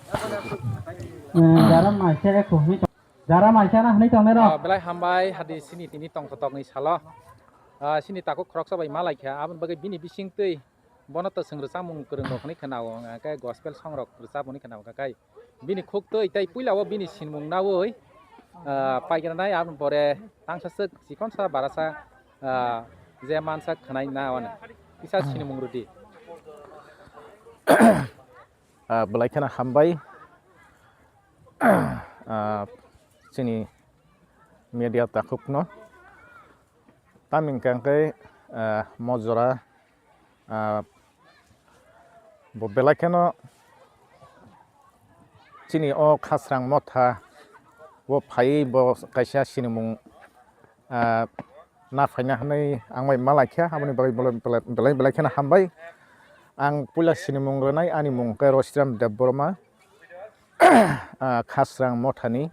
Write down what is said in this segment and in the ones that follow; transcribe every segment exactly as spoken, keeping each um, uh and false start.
Eh, jara maisa ekho hwnwi tong-, jara maisa na hwnwi tongnai rok. Ah, belai hambai hadi sini tini tongthokni salo. Ah, sini takhuk khoroksa bai malaikha, aboni bagwi bini bisingtwi bono to chwng rwchapmung kwrwng rok hwnwi khwnao, hwnkhe gospel song rok rwchapmani khwnao, hwnkhe bini khuk twi tei puila o bini sinimung naui, ah, paigranai aboni pore tangsa swk chikonsa barasa, ah, je mansa khwnai na ono kisa sinimung rwdi. Ah, belai kheno hambai, ah, chini media takhukno. Tamni hwnkhe, ah, mo jora, ah, bo belai kheno chini o Khasrang motha o phaiwi bo kaisa sinimung ah, na phaina hwnwi ang bai malaikha, aboni bagwi belai, belai, belai, belai kheno hambai. Ang puila sinimung rwnai, ani mung khe Roshiram Debbarma, ah, Khasrang mothani,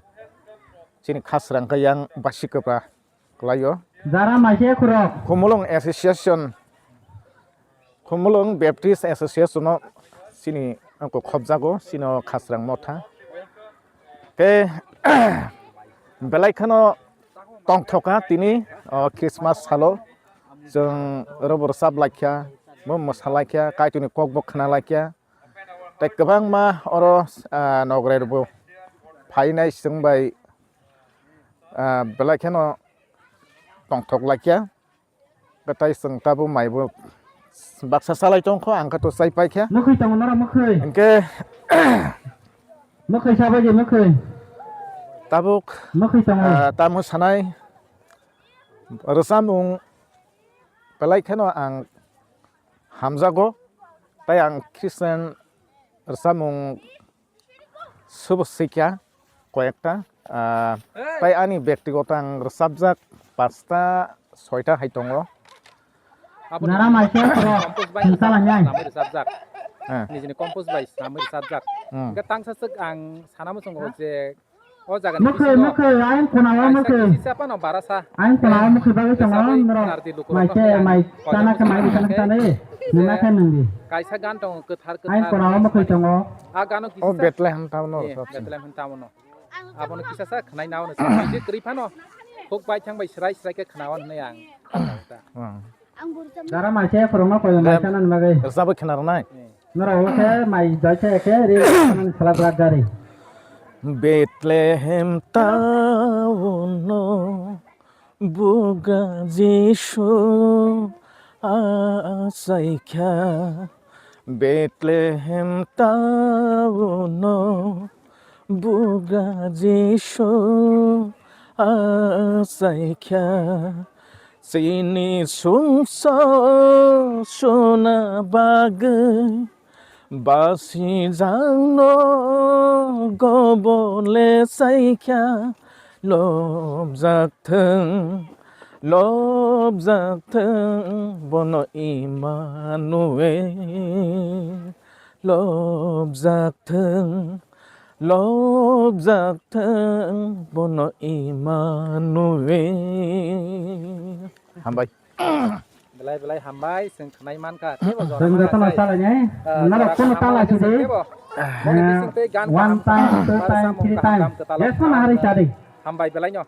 chini Khasrang khe yang basi kwpra kwlaio. Jara maise khorok. Khumulwng Association, Khumulwng Baptist Association-o chini wngkok khobjago, chini o Khasrang motha. Tei belai kheno tongthoka tini o Christmas salo chwng robo rwchap laikha, bo mwsa laikha, Kaitorni kokbo khna laikha. Tei kwbangma oro, ah, nograi rokbo phainai chwng bai, ah, belai kheno tongthok laikha. Kwtai chwng tabuk maibo baksa salai tongkho, ang khe to chai paikha. Mwkhwi tongo norok mwkhwi. Hwnkhe mwkhwi sabai de mwkhwi. Tabuk, mwkhwi tongo. Ah, tamo sanai rwchapmung belai kheno ang hamjago, tei ang Christian rwchapmung Subo sikha koyekta, ah, tei ani bektigoto ang rwchapjak pasta soita hai tongo. Aboni Nara maikhe nijini rok compose bai singsa langnai. Swnamwi rwchapjak. Eh. Nijini compose bai swnamwi rwchapjak. Hmm. Hwnkhe tangsa swk ang sana muchungo je o jagani Mwkhwi, bisingo mwkhwi, ayang khunao kaisa mwkhwi. Kisa phano barasa. Ayang khunao mwkhwi bagwi tongo, Rwchapwi norok khwnardi lukurokno maikhe hwnwi ang mai koijakma sana khe mai sana sana khe je nini khe nungdi. Kaisa gan tongo kwthar kwthar. Ayang khunao mwkhwi tongo. A gano O kisa Bethlehem town no Eh, rwchapsing. Bethlehem town no. Abono kisa sa khwnai nao no sa. Je kwrwi phano. Khuk bai thang bai srai srai khe khnawan hwnwi ang. Hmm. Dara maikhe khorokma koiwi Dam, maisa nani bagwi. Rwchapwi khna rwnai. Eh. Norok o khe mai doi khe khe ri nani salak brak gari. Bethlehem town no. Buga Jisu achaikha Bethlehem town-o, buga Jisu achaikha. Chini sumsok suna bagwi Basijakno gobole saikha, lobjak thwng, lobjak thwng bono Imanuel, lobjak thwng, lobjak thwng bono Imanuel. Hambai. Belai belai hambai, chwng khwnai mankha, teibo jora Chwng jotono manasai. Chalainai. Ah, norok jora kuno kaham tala manasai sidi. Teibo. Boni bising tei gan One kaham time, kaham, two barsa time, mung three kaham time. Kaham kwtal Yes, kaham. Hari sadi. Hambai belai no.